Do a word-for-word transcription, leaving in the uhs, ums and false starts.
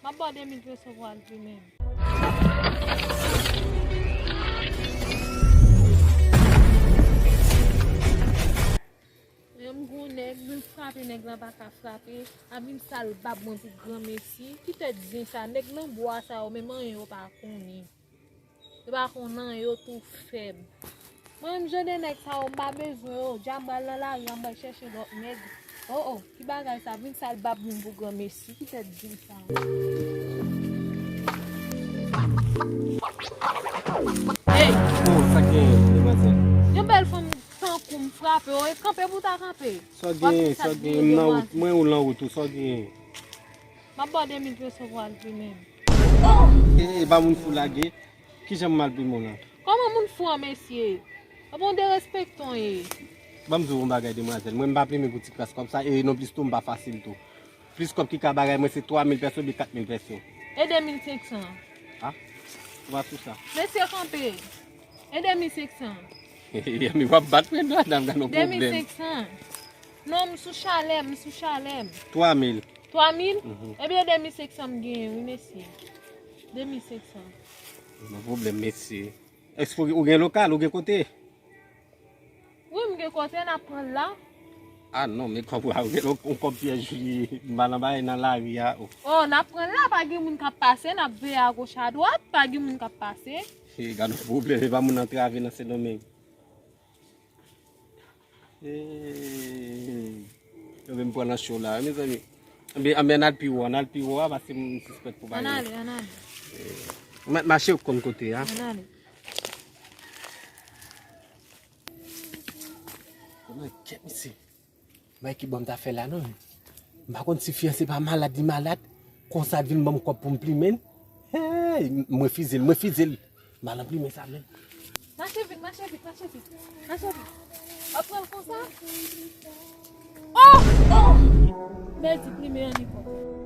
M ap ba w de mil peso pou w al plimen m. Menm gon nèg, menm frape nèg lan pa ka frape, ap vin sal bab mwen pou granmesi. Ki tèt zen sa, nèg nan bwa sa yo, menm anyen yo pa konnen. Yo pa konn anyen, yo tou fèb. Mwen menm jan de nèg sa yo, m pa bezwen yo. Dja m pral nan lari a, m pral chèche lòt nèg. O, o, ki bagay sa, vin sal bab moun pou granmesi, ki tèt zen sa. Ey! Oh, sa gen, demwazèl? Yon bèl fanm tankou m frape w, e kanpe pou w ta kanpe. Sa w genyen, sa w genyen, m nan wout, mwen ou nan wout ou, sa w genyen? M ap ba w de mil peso pou w al plimen m. E, e, e pa moun fou lage. Kijan m al plimen w la? Kòman moun fou an, mesye? Apa w derespektan ye? Ban m di w yon bagay, demwazèl. Mwen, m pa plimen pou ti kras kòb sa, e nonplis tou, m pa fasil tou. Plis kòb ki ka bagay mwen, se twa mil peso oubyen kat mil peso. E de mil senk san? Ha? Ou pa sou sa? Mesye, kanpe. E de mil senk san? Mi w ap bat mwen, madanm, gade yon pwoblèm. De mil senk san. Non, m sou chalè m, m sou chalè m. Twa mil. Twa mil? Mhm. Ebyen, de mil senk san m genyen, wi, mesye. De mil senk san. Yon pwoblèm, mesye. Èske ou gen lokal, ou gen kote? Wi, m gen kote, n ap pran l la. Ah non, men kòb ou a, ou gen yon kòb Pyè Jili, m pa nan bagay nan lari a, oh. Oh, n ap pran l la, pa gen moun k ap pase, n ap veye agoch adwat, pa gen moun k ap pase. Hey, gade yon pwoblèm, e pa moun antrave nan Sendomeng. Hey, yo vin pran nan cho la, mezanmi. Anben, anben, n al pi wo, n al pi wo a, paske m sispèk pou bagay. Ann ale, ann ale. Eh, ma-, mache ou konn kote a. Ann ale. Kòman kèt misye? Bay ki bò m ta fè la non. M pa konn si fiyanse pa malad li malad. Konsa l vin ban m kòb pou m plimen l. Hey, m refize l, m refize l. M al anplimen sa menm. Mache vit, mache vit, mache vit. Mache vit. W ap pran l konsa? Oh! Oh! Pèdi plimen an li pran.